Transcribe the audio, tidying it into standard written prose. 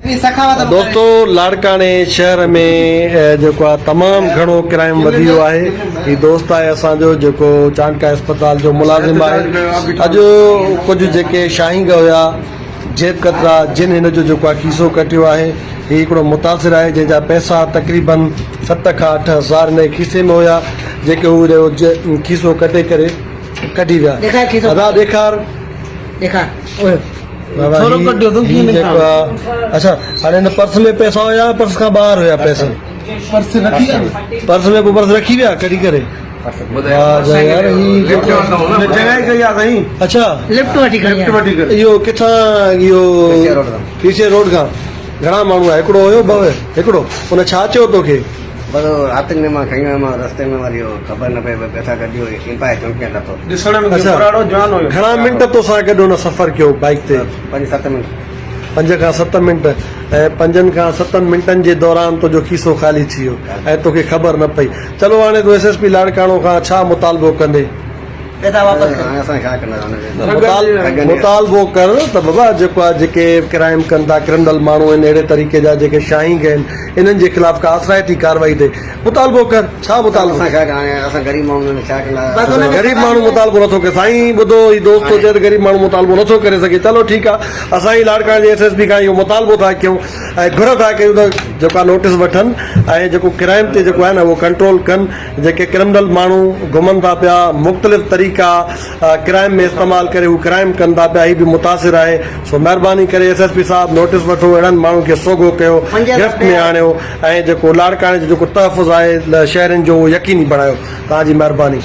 دوستو لاڙڪاڻي شهر ۾ جيڪو آهي تمام گهڻو ڪرائم وڌي ويو آهي هي دوست آهي اسان جو جيڪو چانڊڪا اسپتال جو ملازم آهي اڄ ڪجهه جيڪي شاهينگ هيا جيب ڪترا جن هن جو جيڪو آهي کيسو ڪٽيو آهي هي هڪڙو متاثر آهي جنهن جا پئسا تقريبن ست کان 8000 هن جي کيسي ۾ هيا جيڪي هو کيسو ڪٽي ڪري ڪڍي ويا ادا ڏيکار ڏيکار بابا ٿورو هي ڪڍيو اٿم هي ڪيئن جيڪو آ اڇا هاڻي هن پرس ۾ پئسا هيا پرس کان ٻاهر هيا پئسا پرس رکي ويا نه پرس ۾ پوء پرس رکي ويا ڪڍي ڪري واهه جا يار هي جيڪو چڱائي ڪئي آ سائين اڇا لفٽ وٺي کڻي لفٽ وٺي ڪري اهو ڪٿان اهو ڪيسي روڊ کان گهڻا ماڻهو آيا هڪڙو هيو ٻه هڪڙو ان ڇا چيو توکي بس راتين ۾ مان کڻي ويم رستي ۾ وري اهو خبر نه پئي پئسا ڪڍي اهو امپائر چونڪي ۾ لٿو. ڏسڻ ۾ اڇا گهٻراڙو جوان هيو. گهڻا منٽ توسان گڏ هن سفر ڪيو بائيڪ تي؟ پنج ست منٽ. پنج کان ست منٽ ۽ پنجن کان ستن منٽن جي دوران تنهنجو کيسو خالي ٿي ويو ۽ توکي خبر نه پئي. چلو هاڻي تون ايس ايس پي لاڙڪاڻو کان ڇا مطالبو ڪندين؟ پئسا واپس ڪر. هاڻي اسان ڇا ڪنداسين. مطالبو ڪر ته بابا جيڪو آهي جيڪي ڪرائم ڪن ٿا ڪرمنل ماڻهو آهن اهڙي طريقي جا جيڪي شاهينگ آهن انهن جي خلاف ڪا اثرائتي ڪارروائي ٿئي مطالبو ڪر ڇا مطالبو اسان ڇا ڪندا اسان غريب ماڻهو ڇا ڪندا غريب ماڻهو مطالبو نٿو ڪري سائين ٻڌو هي دوست ٿو چئي ته غريب ماڻهو مطالبو نٿو ڪري سگهي چلو ٺيڪ آهي اسان هي لاڙڪاڻي جي ايس ايس پي کان اهو مطالبو ٿا ڪيون ۽ گهر ٿا ڪيون ته جيڪا نوٽس وٺن ۽ جيڪو ڪرائم تي جيڪو آهي نه اهو ڪنٽرول ڪن جيڪي ڪرمنل ماڻهو گهمن ٿا پيا مختلف طريقا ڪرائم ۾ استعمال ڪري هو ڪرائم ڪن ٿا پيا هي به متاثر آهي سو مهرباني ڪري ايس ايس پي صاحب نوٽس وٺو اهڙن ماڻهن کي سوگهو ڪيو گرفت ۾ آڻيو ۽ جيڪو لاڙڪاڻي جو جيڪو تحفظ آهي شهرين جو اهو يقيني بڻايو توهان جي مهرباني.